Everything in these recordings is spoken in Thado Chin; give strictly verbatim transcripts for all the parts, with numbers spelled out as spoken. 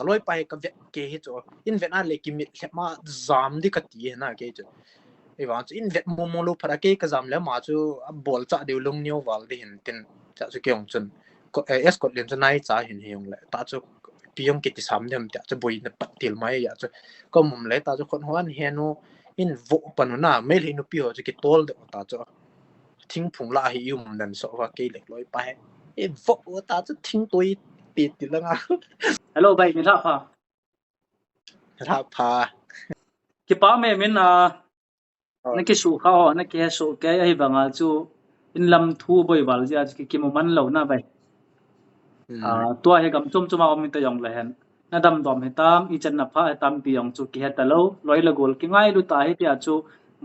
Ka loipa hi ka vet kei hi chu. In vet a le kimit lhep ma jam di ka ti hi na kei chu. Ei vang chu in vet mo mo lou phat a kei ka jam le ma chu a bol cha deu lung neo val di hin tin. Cha chu kei ong chun. Ko, eh, escort len chu nai cha hin hi ong le. Ta chu pi ong kiti sam dem tia chu boi na pat til mai ya chu. Ko mum le ta chu khon ho an he nu in vo panu na mei le nu pi ho chu ki tol de ta chu. Thingphung la hi um dan so va kei lek loipa he. E vo ta chu thing toi ti ti la nga. Hello bai, ni lha pha. Lha pha. Kipa me min a. Oh. Na kisu kha ho, na kihe su kei ahi vanga chu in lam thu boi val jia chu ki kimu man lo na bai. Hmm. Ah, tua he gam chum chuma um ta jong le hen. Na dam dom he tam, i chan na pha he tam pi jong chu kihe ta lo, loi la gol ki ngai lu ta he tia chu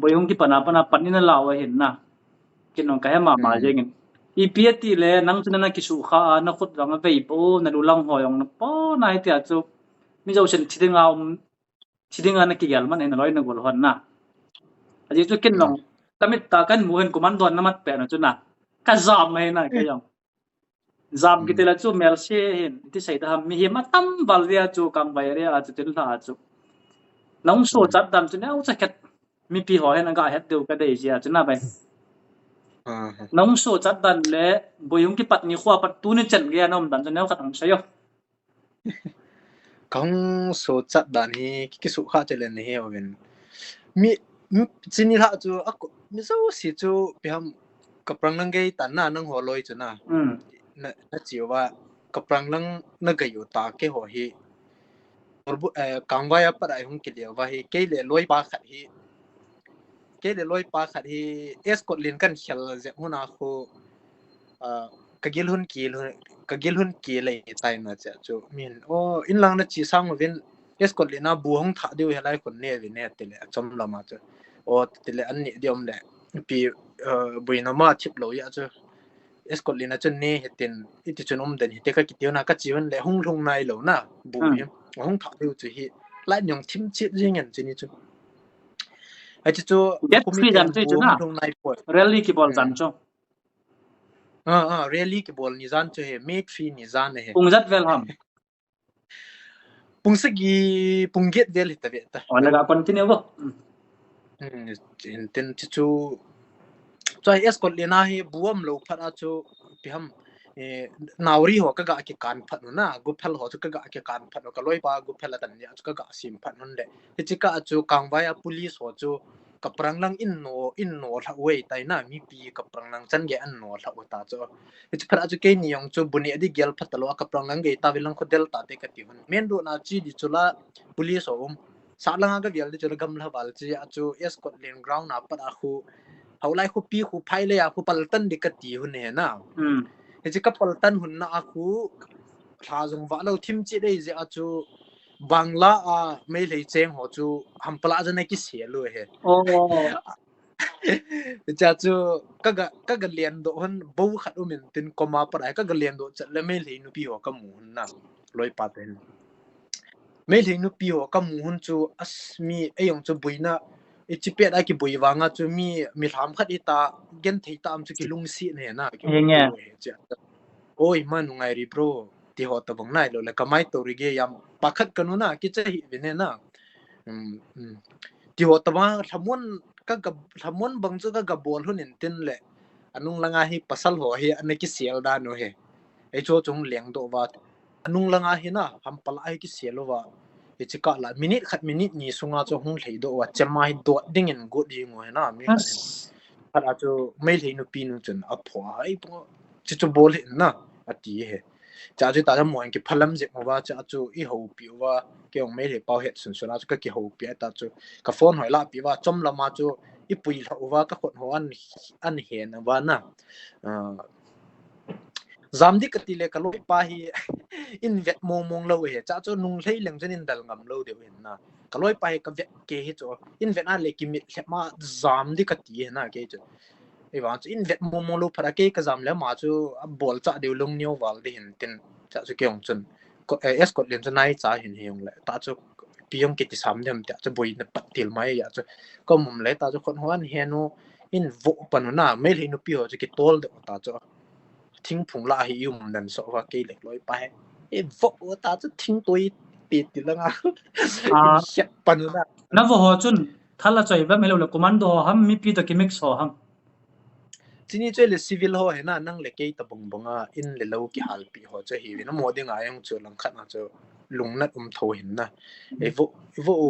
boi hung ki pana pana pan in a lau a hin na. Kin nong ka he ma ma jeng in. I pi a ti le, nang chu na na kisu kha a, na khut vang a vei po, na lu lang ho jong na po na he tia chu. Mi jo sen thi ding a um, thi ding a na ki gel man he na loi na gol hon na. A ji chu kin nong, ka mit ta kan mu hen kuman don na mat pe na chu na. Ka jam he na ka jong. Jam kiti la chu mel se hin, ti sei ta ham, mi hi ma tam val ria chu kang vai ria a chu tin la chu. Nong so chat dan chu neo cha khet, mi pi ho hen a ga het deu ka dei jia chu na bai. Nong so chat dan le, boi hung ki pat ni khua pat tu ni chen ge a nom dan chu neo khat ang sa yo. Ka hung so chat dan hi, ki, kisu kha che len hi o vin. Mi, mi, chini la chu, a ko, mi so si chu, pi ham, ka prang nang gei tan na nang ho loi chu na. Mm. Na, na chi va, ka prang nang na gei u ta ke ho hi. Or bu, eh, kang vai a pat ai hung ki leo va hi, kei le loipa khat hi. Kei le loipa khat hi, escort len kan khel jep hun a khu, ah, ka gil hun ki, ka gil hun ki le tai na cha chu. Min, o, in lang na chi sang vin, escort len a bu hung tha diu he lai kun ne vin ne ti le, a chom lama chu. O, ti le an ni diom le, pi, eh, bui na ma thip lo ya chu. Escort len a chun ne he tin, i ti chun um den he te ka ki tiu na ka chi hun le hung lhung nai lo na, bu hi. Hung tha diu chu hi, lai nyong thim chit jing en chi ni chu. A chi chu, get free dan chu na. Rally ki bol dan chu. Ah, ah, rally ki bol ni jan chu he, May three ni jan he. Pung jat vel ham. Pung sagi, pung get vel hita ve ta. O, laga continue bo. Hmm, tin chu chu. Chu escort len a hi bu um lo phat a chu pi ham, eh, nauri ho ka ga ki kan phat na, gu phel ho chu ka ga ki kan phat na, ka loipa gu phel a tan ni a chu ka ga sim phat nun le. Hi chi ka chu kang vai a police ho chu ka prang lang in no, in no lha wei tai na, mi pi ka prang lang chan ge an no lha u ta chu. Hi chi phat a chu kei ni jong chu bu ne di gel phat lo a ka prang lang ge ta vi lang kho del ta te ka ti hun. Men do na chi di chu la police ho um. Sa lang a ka vial di chu la gam la val chi a chu escort len ground a pat a khu. Hau lai khu pi khu phai le a khu pal tan di ka ti hun he na. Hmm. Hi chi ka pal tan hun na a khu. Hla jong va lo thim chi dei je a chu. Bangla a mei lei cheng ho chu ham pala jana ki se lo he. Oh. Cha chu ka ga, ka ga len do hon bo khat um in tin koma pa dai ka ga len do chat le mei lei nu pi ho ka mu hon na. Loipa te hin. Mei lei nu pi ho ka mu hon chu as mi ei jong chu bui na i chi pet a ki bui vanga chu mi, mi lham khat i ta gen thei ta am chu ki lungsi ne na ki. Oi, ma nu ngai ri bro. Ti ho ta bang nai lo le ka mai to ri ge yam. Pa khat ka nu na ki che hi ve ne na. Um, um. Ti ho ta bang lhamon ka ga lhamon bang chu ka ga bol hun in tin le. Anung langa hi pasal ho hi ana ki sial da nu he. Ei chu chung leng do va. Anung langa hi na ham pala hi ki sial va. Hi chi ka la minute khat minute ni sunga chu hung lhei do va. Chema hi dot ding in got ding u he na mi khat hin. Khat a chu mei lhei nu pi nu chun a pho ai pho. Chi chu bol hin na a ti he. Cha chu ta mo ki phalam je mo va cha chu i ho pi va ke ong mei lhei pau het sun sun a chu ka ki ho pi ta chu ka phone hoi la pi va chom lama chu i pui lha va ka khot ho an, an hen va na. Ah, jam di ka ti le ka loipa hi in vet mong mong lo he cha chu nung lhei leng chen in dal ngam lo deu hin na. Ka loipa hi ka vet ke hi chu in vet a le ki mit lhep ma jam di ka ti he na ke chu. Ei vang chu in vet mong mong lo phat a kei ka jam le ma chu a bol cha deu lung neo val di hin tin cha chu kei ong chun. Ko, eh, escort len chu nai cha hin hi ong le. Ta chu pi ong kiti sam dem tia chu boi na pat til mai ya chu. Ko mum le ta chu khon ho an he nu in vo panu na mei lhei nu pi ho chu ki tol de ta chu. Thingphung la hi um dan so va kei lek loipa he. E vo ta chu thing toi Pi ti langa. Ah. Siat pan na. Na vo ho chun, thal a choi bam hilo le commando ho ham, mipi to ki mix ho ham. Chini choi le civil ho he na, nang le kei ta bong bong a, in le lo ki halpi ho chu hi, na mo ding a jong chu lang khat na chu lungnat um tho hin na. I vo, i vo u,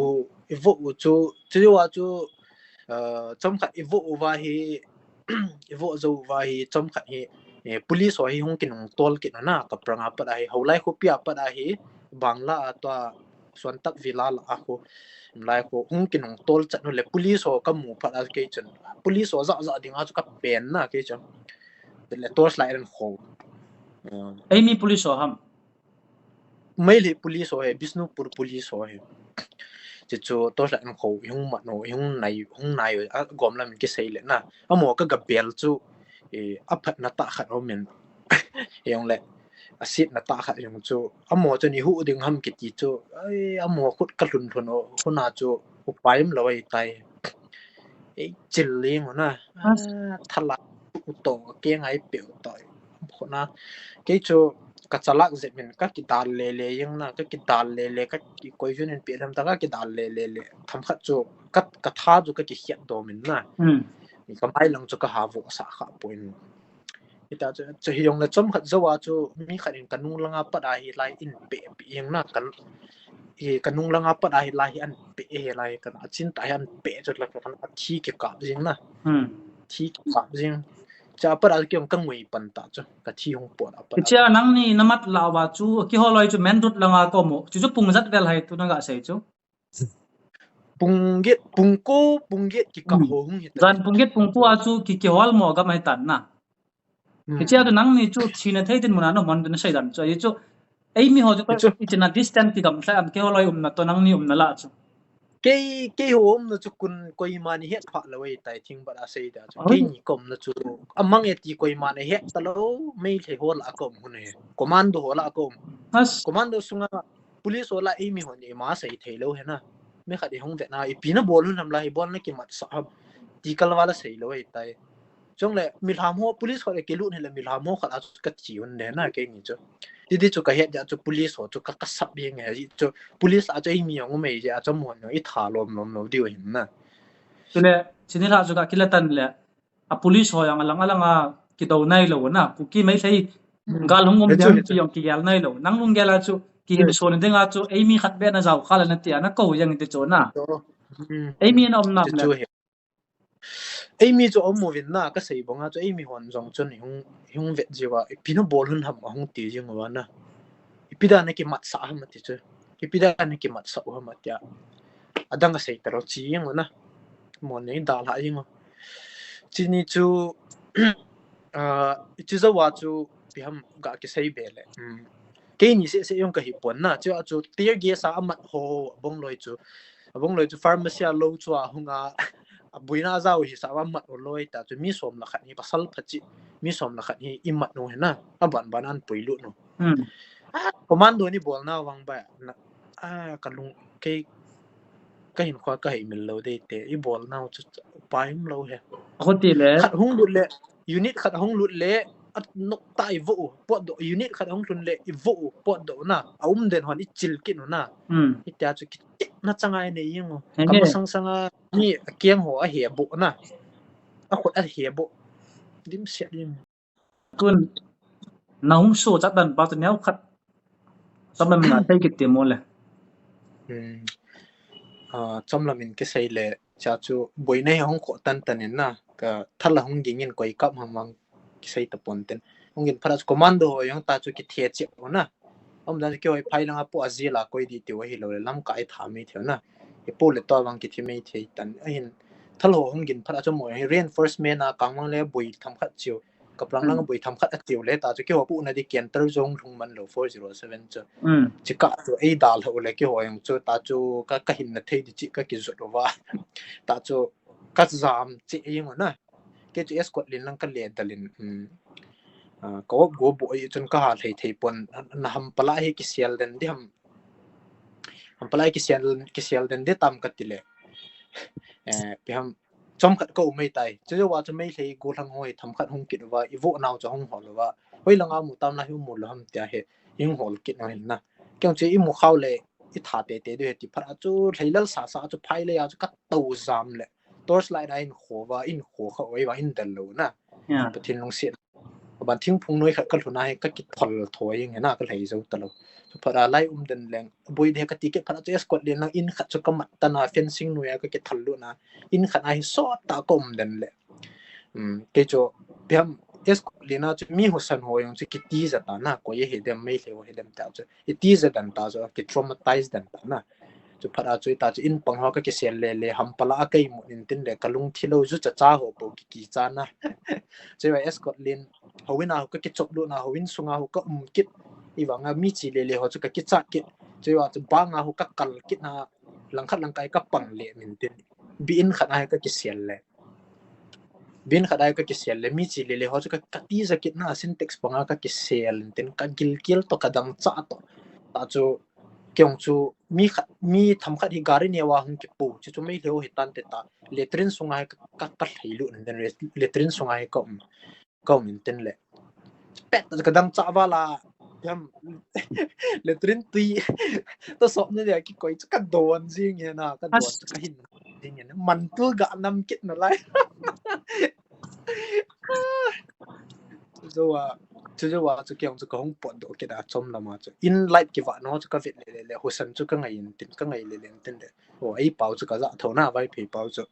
i vo u chu, chu a chu, ah, chom khat i vo u va hi, i vo zo va hi, chom khat hi, eh, police ho hi hung kinung tol kit na, Kaprang a pat a hi, Holai khopi a pat a hi, Bangla a tua, Suantak Villa la a khu, lai khu, hung kinung tol chat nu le police ho ka mu phat a kei chun. Police ho za za ding a chu ka pen na kei chun. Le torch light an kho. Ah. Eimi police ho ham? Meitei police ho he, Bishnupur police ho he. Chu chu torch light an kho, i hung mat nu, i hung nai, hung nai, a gom lam ki sei le na. Amo ka ga bel chu, eh, a phat na ta khat ho min. Jong le, a sit na ta khat jong chu. Amo chu ni hu ding ham kiti chu. Ai, amo khut ka lhun lhun o, huna chu upai um lo ai tai. Ei, chil ling na. As. Ah, thala u to, ke ngai pe u to. Huna, kei chu ka chalak zet min ka ki dal le le jeng na, ka ki dal le le, ka ki koi jun in pe lam ta ka ki dal le le le. Tham khat chu ka, ka tha chu ka ki hiat do min na. Hmm. Ka mai lang chu ka ha vo sa kha poi. Hita chu, chu hi jong le chom khat zo a chu mi khat in ka nung langa pat a hi lai in pe, pe jeng na kan, hi ka nung langa pat a hi lai hi an pe he lai kan a chin ta hi an pe chu la kan a thi ki kap jeng na. Hmm. Thi ki kap jeng. Cha pat a ki jong ka ngui pan ta chu ka thi hung pot a pat a. Cha nang ni na mat la wa chu ki ho loi chu main road langa ko mo. Chu chu pung zat vel hai tu na ga sei chu. Pung get, pung ko, pung get ki ka Hmm. Ho hung hi ta. Zan pung get pung ko a chu ki, ki hol mo ga mai tan na. Hmm. Hichea chu nang ni chu thina thei tin muna na mon tin sei dan chu. Ai chu, eimi ho chu ka Chu. Ichina distance ki gam thlai am ke ho loi umna to nang ni umna la chu. Kei, kei ho umna chu kun koima ni het pha lo ei tai thing ba a sei da chu. Oi. Kei ni ka umna chu. Amang e ti koima ni het ta lo, Meitei ho la ka um hun he. Commando ho la ka um. As. Commando sunga police ho la eimi ho ni ma sei thei lo he na. Mi khat i hung vet na, ipi na bol hun ham la hi bol na ki mat sa ham. Ti kal va la sei lo ei tai. Chong le, milham ho, police ho le kilut hi le milham ho khat a chu ka chi un de na, kei ni chu. Ti di chu ka het ja chu police ho chu ka, ka sap jeng he, chu police a chu eimi jong um ei je a chu mo no i tha lom lom lo diu hin na. Chu le, chini la chu ka kila tan le, a police ho jong alang alang a ki do nai lo na, Kuki Meitei Hmm. Gal hung um He chu, ding he chu. Ki jong ki gel nai lo. Nang lung gel a chu, ki He. Hin so na ding a chu, eimi khat be na jao kha la na ti a na ko jeng ti chu na. Chu. Hmm. Eimi na um na Chu le. Chu he. Eimi chu um uvin na, ka sei bang a chu, eimi hon jong chun i hung, i hung vet jiu a, ipi na bol hun ham a hung ti jing uva na. Ipi dan a ki mat sa ham a ti chu. Ipi dan a ki mat sa u ham a ti a. Adang a sei ta lo chi jing u na. Mo nei da la jing u. Chini chu, ah, i chu zo a chu, pi ham ga ki sei be le. Hmm. Kei ni se se jong ka hi pon na, chu a chu tear gas a mat ho, bong loi chu. A bong loi chu pharmacy a lo chu a hung a, a buina a jao hi sa a mat u loi ta chu mi som la khat hi pasal pha chi, mi som la khat hi i mat nu he na, a ban ban an pui lut nu. Hmm. A, commando ni bol na vang ba na, a, ka lung, kei, ka hin khua ka hei mil lo dei te, i bol na chu pai um lo he. A ko ti le. Khat hung lut le, unit khat hung lut le, a nok ta i vo u, pot do, unit khat hung hlun le, i vo u, pot do na, a um den hon i chil kit u na. Hmm. I tia chu kit na chang ai nei jing u. He Ka he. Masang sang a, ni a kiang ho a he bo na. A khut a he bo. Dim siat dim. Tun, na hung so chat dan pa tu neo khat. Chom lam in a thei kit ti mo le. Hmm. Ah, chom lam in kisei le, cha chu boina hi hung ko tan tan in na, ka thal a hung ging in koi kap ham vang kisei ta pon ten. Hung ging phat a chu commando ho jong ta chu ki thia che u na. Um dan chu kihoi phai lang a po a jil a koi di ti u ahi lo le lam ka i tha mai thei u na. I po le to vang ki thi mai thei tan. Ahin thal ho hung ging phat a chu mo hi reinforcement a kang vang le boi tham khat chiu. Kaplang lang Hmm. boi tham khat a tiu le ta chu kihoi pu na di canter jong lhung man lo four zero seven chu. Hmm. Chi ka chu ei dal ho le kihoi jong chu ta chu ka, ka hin na thei di chi ka ki jot lo va. Ta chu ka jam chi ei jong na. Ke chu escort lin lang ka le dalin, um, ah, ka op go bo ei chun ka ha thei thei pon na ham pala hi ki sial den di ham. Ham pala hi ki sial, ki sial den di tam ka ti le. Eh, pi ham chom khat ka um ei tai. Chu jo wa chu Meitei gollhang hoi tham khat hung kit u va, i vo nau chu hung hol u va. Hoi langa mu tam la hi mu lo ham tia he, i hung hol kit u hin na. Keng chu i mu khau le, tha tete diu ahi ti phat a chu lheilel sasa chu phai le a chu ka tou jam le torch light a in kho va in kho kha oi va in del lou na. Pathen lungset. Aban thingphung noi khat ka lhun a hi ka kithol thoi ing hena ka lhai jou talou. Chu phat a lai um den leng boi de ka ti kit phat a chu escort len lang in khat chu ka mat tan a fencing noi a ka kithol lut na in khat a hi sot ta ka um den le. Kei chu biam escort len a chu mi husan ho jong chu kiti ja ta na koi hi dem Meitei ho hi dem ta chu iti ja dan ta chu ki traumatize dan ta na. Chu phat a chu ita chu in pang ho ka kisel le le ham pala a ka imut in tin le ka lung thilou ju cha cha ho po ki ki cha na. Chu va escort len ho in a ho ka kichop lut na ho in sunga ho ka um kit. I vanga mi chi le le ho chu ka kicha kit. Chu va chu banga ho ka kal kit na langkhat langkai ka pang le min tin. Bi in khat a ka kisel le. Bin khat a ka kisel le mi chi le le ho chu ka, ka ti ja kit na Sintex panga ka kisel in tin ka gilkel to ka dang cha to. Ta chu keng chu mi khat mi tham khat hi gari ne wa hung kipu chu chu Meitei ho hi tan te ta latrine sunga hi ka, ka, ka lhai lut in tin latrine sunga hi ka um ka um in tin le. Pet ka dang cha va la. Yam latrine tui to sop ne dia ki koi chu ka don jing he na ka don ka hin jing he na man tu ga nam kit na lai. Chu jo wa chu jo wa chu keng chu ka hung pot do kit a chom lama chu in light ki va no chu ka vet le le le husan chu ka ngai in tin ka ngai le le in tin le. O, ei pau chu ka ja tho na Vaiphei pau chu.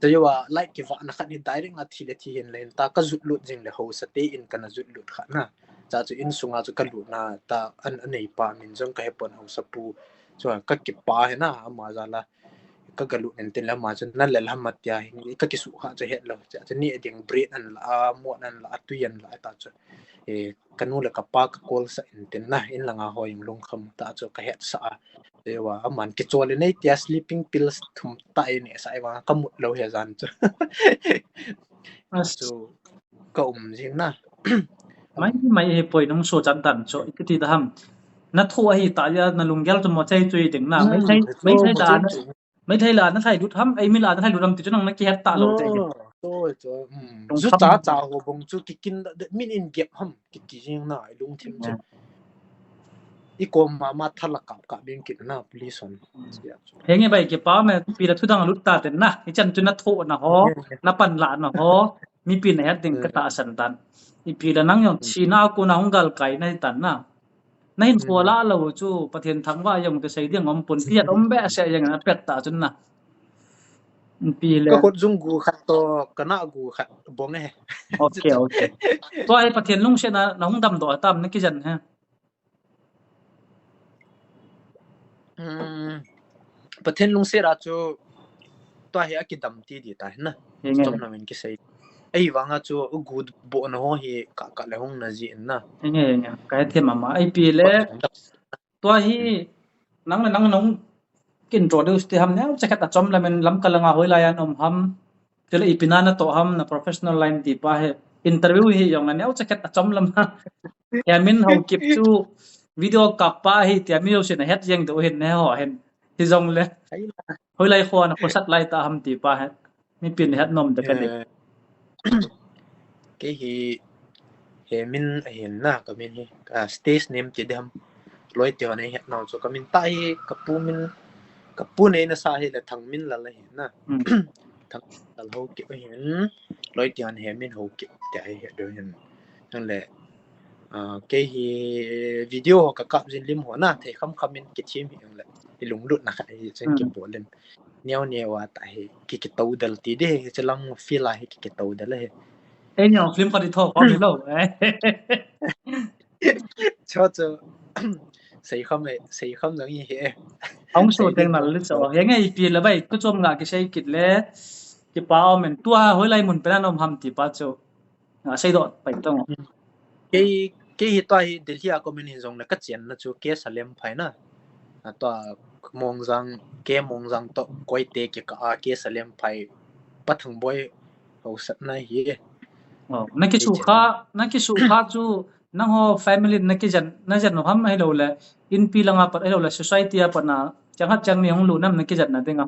Chu jo wa light ki va na khat ni direct a thi le thi hin le hin ta ka jut lut jing le ho sa te in ka na jut lut kha na. Cha chu in sunga chu ka lut na ta an anei pa min jong ka he pon ho sa pu. Chu ka kipa he na ama ja la. Ka ga lut nen tin le ama chu na le la ma tia hin ka kisu kha chu het lo. Cha chu ni ding bread an la a mo an la a tui an la ta chu. E ka nu le ka pa ka kol sa in tin na in langa ho ing lungkham ta chu ka het sa a. Te wa aman kichol le nei tia sleeping pills thum ta in e sa i wa ka mut lo he jan chu. As chu ka um jing na. Mai mai he poi nung so chan tan chu i kiti da ham. Na thu ahi ta ya na lunggel chu mo chai chu i ding na. Mai thai mai thai da na. Mai thai la na thai lut ham ei mi la na thai lut ham ti chu nang na ki het ta lo te. Chu cha cha ho bong chu ki kin da min in gep ham ki ki jing na i lung thim chu. I kom ma ma thala kap kap bing kit na police on. Henge bai ki pa me pi la thu dang lut ta ten na i chan chu na tho na ho na pan la na ho mi pi na het ding ka ta san tan. I pi la nang jong chi na ko na hung gal kai na tan na. Na hin ko la lo chu Pathen thangvah jong te sei ding om pun ti at om be se jeng na pet ta chun na. Pi le. Ka khut jung gu khat to ka na gu khat bong e. Okay okay. Tua hi Pathen lungset na na hung dam do tam na kijan he. Pathen lungset a chu tua hi a kidam ti di ta na. Chom na min kisei. Ei vanga chu u gu bo na ho hi ka ka le hung na ji na. Nge nge ka he them ama ei pi le. Tua hi nang le nang nong ki introduce ti ham neo chakhat a chom lamin lam ka langa hoi lai an om ham. Tile ipi na na to ham na professional line ti pa he interview hi jong na neo chakhat a chom lam ha. He min ho kip chu video kap pa hi ti mi ho sin het jeng do hin ne ho hin. Hi jong le. Hoi lai kho na khosat lai ta ham ti pa he. Mi pin het nom da ka ni. Kei hi he min ahin na ka min hi ka stage name ti dem loi ti hon he het nom chu ka min ta hi ka pu min ka pu nei na sa hi le Thangminlal ahi na. Thangminlal ho ki ahin loi ti hon he min ho ki ti ahi he do hin. Nang le kei hi video ho ka kap jin lim ho na thei kham kham in ki thim hi le i lunglut na kha hi chen ki bol in. Neo neo a ta hi ki ki to dal ti de hi chelang feel a hi ki ki to dal hi. Ei neo film khat i tho ko mi lo. Cho cho sei kham e sei kham jong i he. Hong so teng nal le cho he ngai pi la bai ko chom nga ki sei kit le ki pa om en tua hoi lai mun pe na nom ham ti pa cho. Nga sei do pai tong. Kei kei hi tua hi Delhi a ko min hi jong le ka chen na chu ke Salem phai na. A tua Mongjang ke Mongjang to koi te ke ka a ke Salem phai pa Thangboi ho sat na hi. Oh, na ki su kha na ki su kha chu nang ho family na ki jan na jan no ham ai lo le in pi langa pat ai lo le society a pat na chang hat chang ni hong lu nam na ki jan na ding a.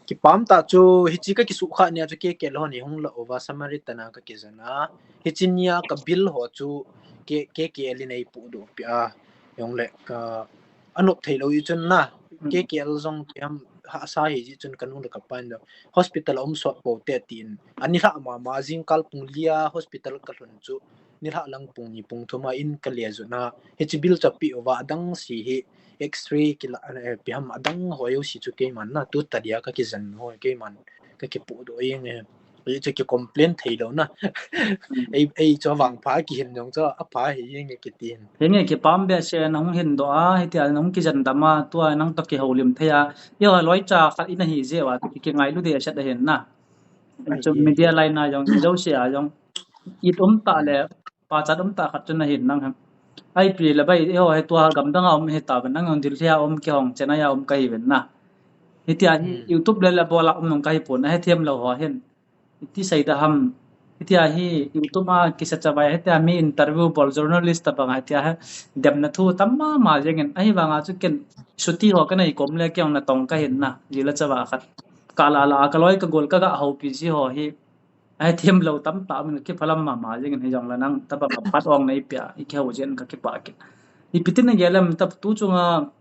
Kipam ta chu hichi ka kisu kha nia chu ke ke lo ni hung la over Samaritan a ka kijan a hichi nia ka bil ho chu ke ke ke li nei pu do pi a Jongle ka anop thei lou jeh chun na, K K L jong ipi ham hahsa hi jeh chun ka nu le ka pa in hospital a um sot pou te tin. Ani lha mama jingkal pung li a hospital ka lhun chu. Ni lha lang pung ni pung thum a in ka le jut na. Hiche bill chu ape uva adang si hi X-ray kila, eh, ipi ham adang ho jouse chu keiman na tu tadia ka kijen ho keiman ka kipohdoh jeng e. Hichu ki complain thei lou na. Ei, ei chu vangpha kihin jong chu apha hi jeng e kiti hin. Henge kipah behseh nahung hin doh a, hitia nahung kijen dam a, tua nang toh kihoulim thei a. Eiho loicha khat ina hi jeh uva, ki, kingailu dehset ahin na. Chu media line a jong, jouse a jong. It um tah le, pachat um tah khat chu nahin nang ham. Ipi le bai, eiho hi tua gamdang a um hi ta ven, nang jong Delhi a um, kihong Chennai a um kahi ven na. Hitia hi YouTube le le bol a um nung kahi pon, ahethem lou ho hin. Iti sei da ham. Hitia hi YouTube a kisa chavai, hitia mi interview bol journalist tabang a, hitia hi demna thu tam mama jeng in. Ahivang a chu ken chuti ho kanei kom le kei jong natong kahin na. Jila chava khat. Ka la la, ka loi ka gol ka ga houpi ji ho hi. Ahethem lou tamtah min kiphalam mama jeng in, hijong le nang tabang a phat ong nei pia, i kihou jeng ka kipah kit. Ipi tin nagel em, tua tu chunga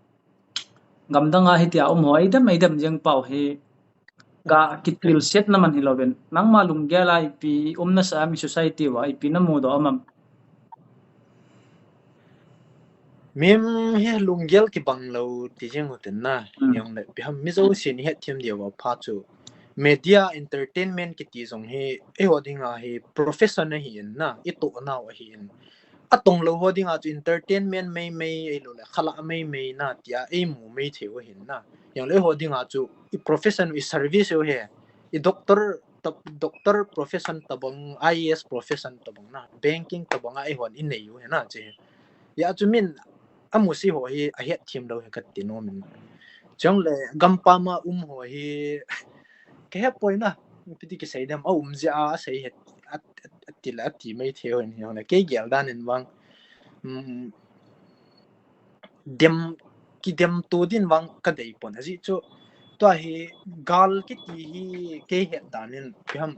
gamdang a hitia um ho, eidam, eidam jeng pau hi, ka kitilset na man hilou ven. Nangma lunggel a ipi um nasa em, i society uva, ipi namudoh em. Min hi lunggel kibang lou ti jeng u tin na. Jongle ipi ham mi jousen ihet them diu va pha chu. Media entertainment kiti jong hi, eiho dinga hi profession ahin na, itoh nau ahin. Atong lou ho dinga chu entertainment mei mei, eilou le khala mei mei na, tia eimu mei thei u ahin na. Jongle eiho dinga chu i profession, i service u hi, i doctor, doctor profession tabang, I A S profession tabang na, banking tabang a eihon inei u hi na, che. Hia chu min amusi ho hi ahet them lou hi kati nom in. Jongle gampam a um ho hi, kahe poi na, ipi ti kisei dem, aum jeh a asei hi, a, a, ati le ati mei thei u hin, jongle kei gel dan in vang. Um, dem, kidem to din vang kadei pon. Ajeh chu, tua hi gal kiti hi kei het dan in, ipi ham,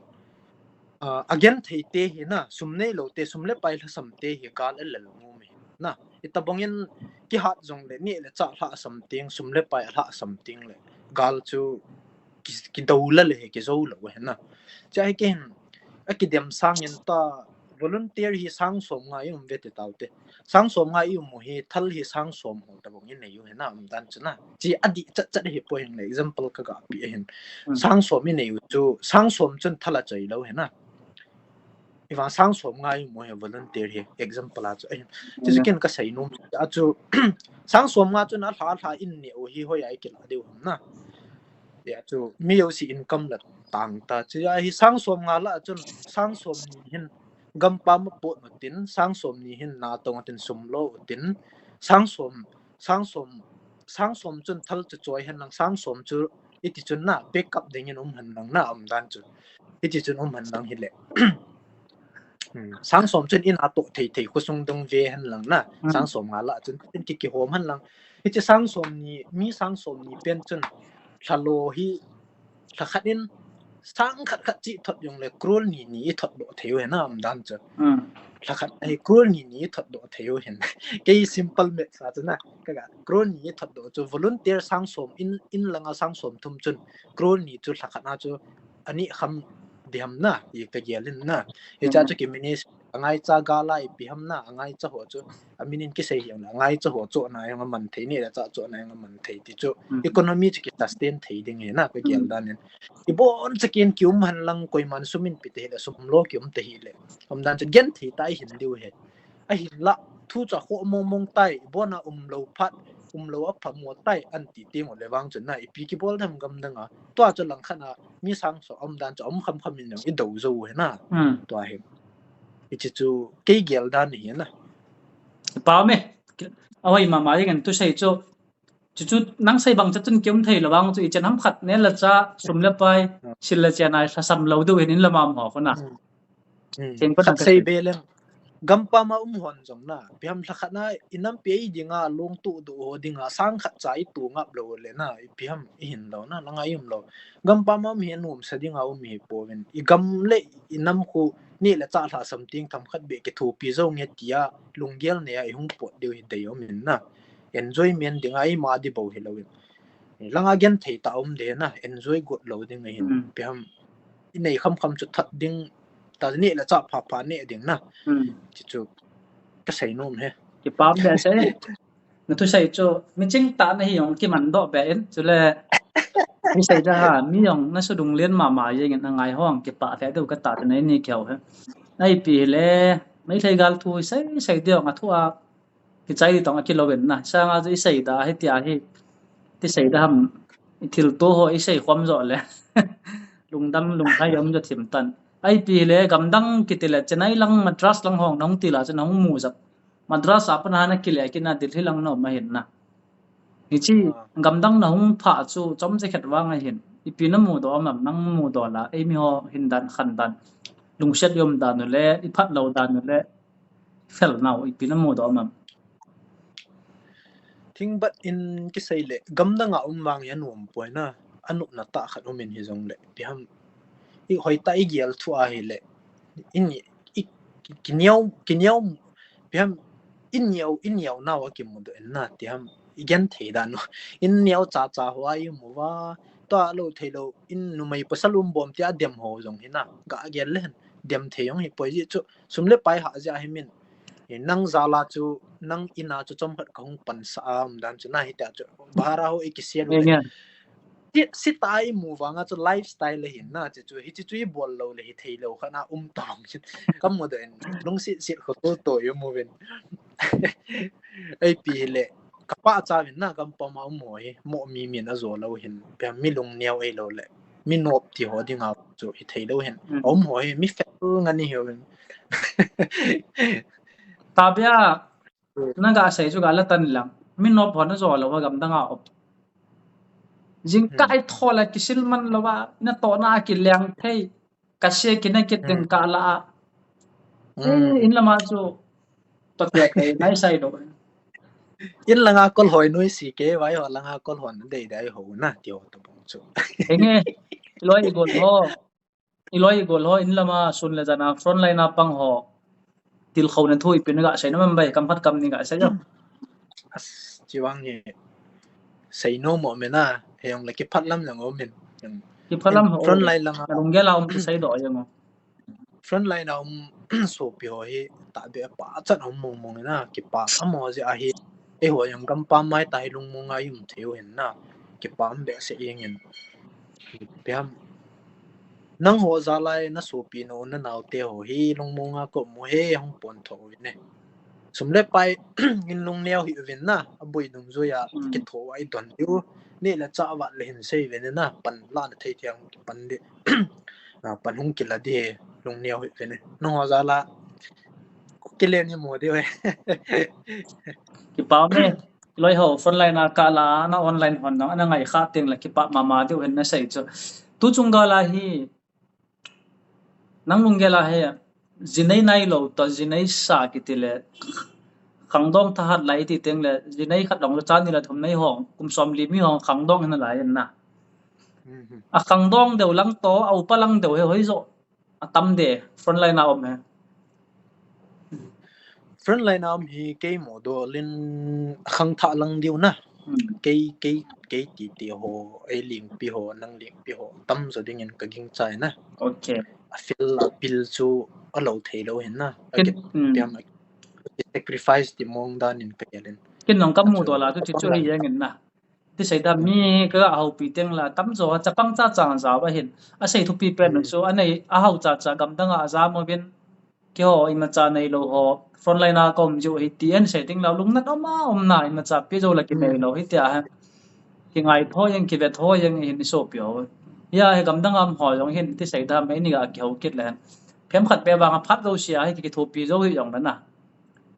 ah, agenthei te hi na, sum neilou te, sum le pai lhasam te hi gal alel ngom e na. Itabang in kihat jongle, neh le chah lhasam teng, sum le pai alhasam teng le, gal chu ki, kidou lel e, kijou lou e na. Chua hi kei hin, akidem sang in ta, volunteer hi sang som nga i um ve ti tau te. Sang som nga i um u hi, thal hi sang som ho tabang inei u hi na, um dan chu na. Chi adih chat chat hi poi, jongle example kaga pe ahin. Sang som inei u chu, sang som chun thal achoi lou hi na. Ivang sang som nga i um u hi volunteer hi, example a chu ahin. Chu chu ken kasei nom a chu, sang som nga chun alha lha in neh u hi hoiya ikilah diu ham na. Hia chu mi jouse income la tang ta. Chua hi sang som nga lah a chun sang som ni hin gampam a pot utin, sang som ni hin natong utin sum lo utin, sang som, sang som, sang som chun thal chu choi hen lang, sang som chu iti chun na, backup ding in um hen lang na, um dan chu. Iti chun um hen lang hile. Sang som chun in atoh thei thei khosung dong ve hen lang na. Sang som nga lah a chun tin ki, kihom hen lang. Hiche sang som ni, mi sang som ni pen chun lhalo hi, lhakhat in sang khat khat chi thot jongle crore ni ni i thot doh thei u hi na, um dan chu. Lhakhat a hi crore ni ni i thot doh thei u hin. Kei simple maths a chu na, kaga crore ni i thot doh chu volunteer sang som in, in langa sang som thum chun crore ni chu lhakhat a chu ani kham di ham na, i kagel in na. Hicha chu ki manage, angaicha gal a ipi ham na, angaicha ho chu, amin in kisei hi na, angaicha ho chu na jong aman thei, neh le chah chu na jong aman thei ti chu, economy chu ki sustain thei ding hi na, kagel dan in. Ibon chakin kium hen lang, koiman sum in pe te hile, sum lo kium te hile, um dan chu genthei tah a ihin diu hi. Ahinla, thu chu akhoh mong mong tai, ibon a umlou phat, umlou aphamo tai, anti teng u le vang chun na, ipi kibol dem gamdang a. Tua chu langkhat a, mi sang som um dan chu um kham kham in jong i dou jou u hi na. Tua hi. Hiche chu kei gel dan hi na. Pha me. Ahoi mama jeng in thusei chu. Chu chu nang sei bang chu chun kium thei lou vang chu ichan ham khat neh le chah, sum le pai, sil le chen a lhasam lou diu hin in la mama khu na. Khat sei be leng. Gampam a um hon jong na, ipi ham lhakhat na, i nampi ei dinga, lungtup doh ho dinga, sang khat cha i tu ngap lou le na, ipi ham ihin lou na, langa i um lou. Gampam a um hi anomsa dinga um hi pouvin. I gam le i nam khu neh le chah lhasam teng themkhat beh kithopi jou nge tia lunggel nei a ihung pot diu hi dei um in na. Enjoyment dinga eima dibou hilou in. Langa genthei tah um ding na, enjoy got lou ding ahin. Hmm. Ipi ham, inei khamkham chu that ding, ta neh le chah phapha neh ding na. Hmm. Chuchu kasei nom e. Kipah behseh. Nathusei chu miching tah nahi jong kiman doh beh in, chule mi seida ha, mi jong nasudung len mama jeng in angai hon kipah lheh diu katah te nahi keu he. Ipi hile, Meitei gal thu sei sei ding athu a kichai di tong akilou in na. Sanga chu iseida hitia hi, ti seida ham, ithilto ho isei khom jo le lungdam lunghai um jo thim tan. Ipi hile, gamdang kiti le Chennai lang, Madras lang hon nahung ti la chu nahung mu jep. Madras a pat a nakile kit na, Delhi lang na um ahin na. Hiche gamdang nahung phah chu chomcha khat vang ahin. Ipi namudoh am, nang mudoh la, eimi ho hin dan khan dan, lungset i um dan u le, i phat lou dan u le, fel nau, ipi namudoh am? Thingbat in kisei le, gamdang a um vang hi anom poi na, anopna tah khat um in hijongle, ipi ham, i hoitah i gel thu ahile, i, i, kineo, kineo, ipi ham, i neo, i neo nau akimudoh in na, ipi ham, i genthei dan u, i neo chacha ho a imu uva, tua lou thei lou, i numei pasal um bom tia dem ho jong hi na, ga gel le hen, dem thei jong hi poi ji chu, sum le pai hah jeh a hi min. Nang jal a chu, nang in a chu chomkhat kahung pansah a um dan chu na hitia chu. Bhara ho ikisel u le. Si, sita imu vang a chu lifestyle le hin na chu chu. Hiche chu ibol lou le hithei lou khat na um tong chu. Kamudoh in. Lungset set kho to to imu uvin. Ipi hile. Kapachat uvin na gampam a um ho hi. Mo mi min ajo lou hin. Ipi ham mi lungneo ei lou le. Mi nop ti ho dinga chu hithei lou hin. Hmm. Um ho hi mi fel ngan ihi uvin. Tabia, hmm, naga sei chu gala tan lang. Mi nop ho najo lou a gamdang a um. Jingkah, hmm, i tho la kisil man lou a, natohna a kileng thei. Kase kina kit ding, hmm, kah la a. Hmm. Eh, in lama chu. Toh tia thei, nai sai lou. In langa kol hoi noi si ke, vai ho langa kol hon dei dei ho na, ti ho to bong chu. Henge, i loi i gol ho. I loi i gol ho, in lama sun le jan a, front line a pang ho. Tilkhouna thu ipi naga sei nom am bai, kam khat kam ni ga sei jo. As, chi vang hi. Sei nom mo me na, hijong le kiphat lam jong um in. Kiphat lam ho. Front line langa. Lunggel a um chu sei doh jeng o. Front line a um sopi ho hi, tahbeh a pachat a um mong mong in na, kipah amaho jeh a hi, eiho jong gampam mai tah hi lungmong a i um thei u hin na, kipah um behseh jeng in. Ipi ham, nangho jal a na sopi na u na naote ho hi lungmong a ka um u hi hung pon tho uvin e. Sum le pai in lungneo hih uvin na, aboi dungjui a, hmm, kitho a i don diu, neh le chah vat le hin sei uvin e na, pan la na thei thei a hung kipan di. Na pan hung kila di, lungneo hih uvin e. Nangho jal a, kile ni mo di e. Kipah me, loi ho, front line a kah la, na online hon na, ana ngai kha teng le kipah mama diu hin nasei chu. Tu chung gal a hi, nang lunggel a hi, jinei nailou toh, jinei sa kiti le, khangdong thahat lai ti teng le, jinei khat dong le, cha ni le thum nei hong, kum som li mi hong, khangdong hin lai in na. Mhm. A khangdong deu lang toh, a upa lang deu hi hoi jo. Atam de, front line a um hi. Front line a um hi kei mudoh lin khangthah lang diu na. Hmm. Kei, kei, kei titi ho, ei lingpi ho, nang lingpi ho, tamjo ding in ka gingchai na. Okay. A feel, a feel chu alou thei lou hin na. Ken, hmm. Sacrifice ti mong dan in ka gel in. Ken nong ka mudoh la chu, chu hi jeng in na. Ti sei da mi ka ga houpi teng la tamjo chapang cha chang jao ahin. Asei thupi pen chu anei a hou cha cha gamdang a jam uvin. Keiho imacha neilou ho frontline a ka um jiu hi ti an sei ding lou lungnat um a um na imacha pi jou la kinei lou hi tia hi. Kingai tho jeng kive tho jeng hin i sopi ho. Hia hi gamdang a um ho jong hin ti sei da mi ni ga kihou kit le. Phemkhat pe vang a phat jouse a hi kithopi jou hi jong na.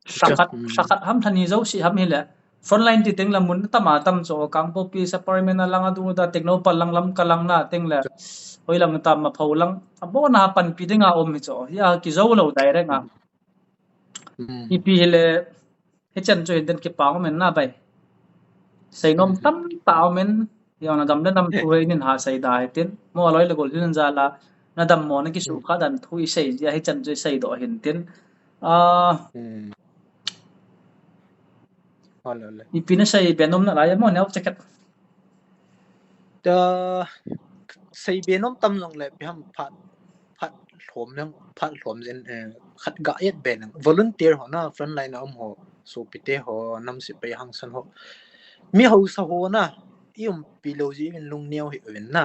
Sakhat, sakhat ham thani jouse ham hi le. Frontline ti teng la mun tam a tam chu, Kangpokpi, Saparmeina lang a du da, Tengnoupal lang, Lamka lang na teng le, hoi lang tam a pho lang, abon a panpi ding a um hi chu, hia kijou lou direct a. Ipi hi le, hichan chu hin den kipah um in na bai. Seinom tamtah um in, jong na gam le nam thu hi nin ha sei da hi tin, mo loi le gol hin ja la, na dammo na kisu kha dan thu i sei jia hi chan chu i sei doh hin tin. Ah, hmm. Ole, ole. Ipi na sei be nom na lai mo neo cheket. Ta sei be nom tam jong le ipi ham phat, phat lhom nang, phat lhom jin, eh, khat ga et be nang. Volunteer ho na, frontline a um ho, sopite ho, nam sepai hangsan ho. Mi hausa ho na, i umpi lou jeh in lungneo hih uvin na.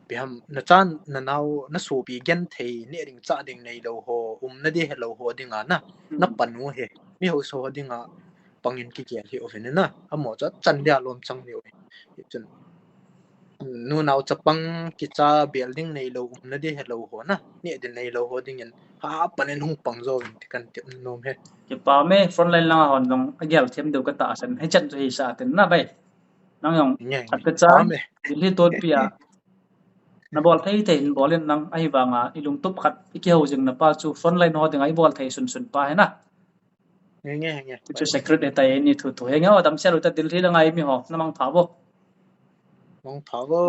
Ipi ham, na chan, na nao, na sopi genthei, neh ding chah ding neilou ho, umna ding helou ho dinga na, na pan u hi. Mi hausa ho dinga, pangin kigel hih uvin na. Amaho chu achan dia lom chang diu hi. Hichun, nunao chapang kicha bel ding neilou, umna ding helou ho na, neh ding neilou ho dingin, ha panin hung pang jo uvin ti kan tep nom e. Kipa me, frontline langa hon jong agel them diu ka tahsan. Hichan chu hisah tin na bai. Nang jong, nge, nge, khat ka cha, kipa me. Delhi tolpi a. Na bol thei thei hin bol in nang, ahivanga i lungtup khat i kihou jing na pa chu frontline ho dinga i bol thei sun sun pa hi na. Nge, nge, nge. Chu secret e ta e ni thu thu. Henge, o damsel u ta Delhi langa i mi ho, na mangpha vo. Mangpha vo.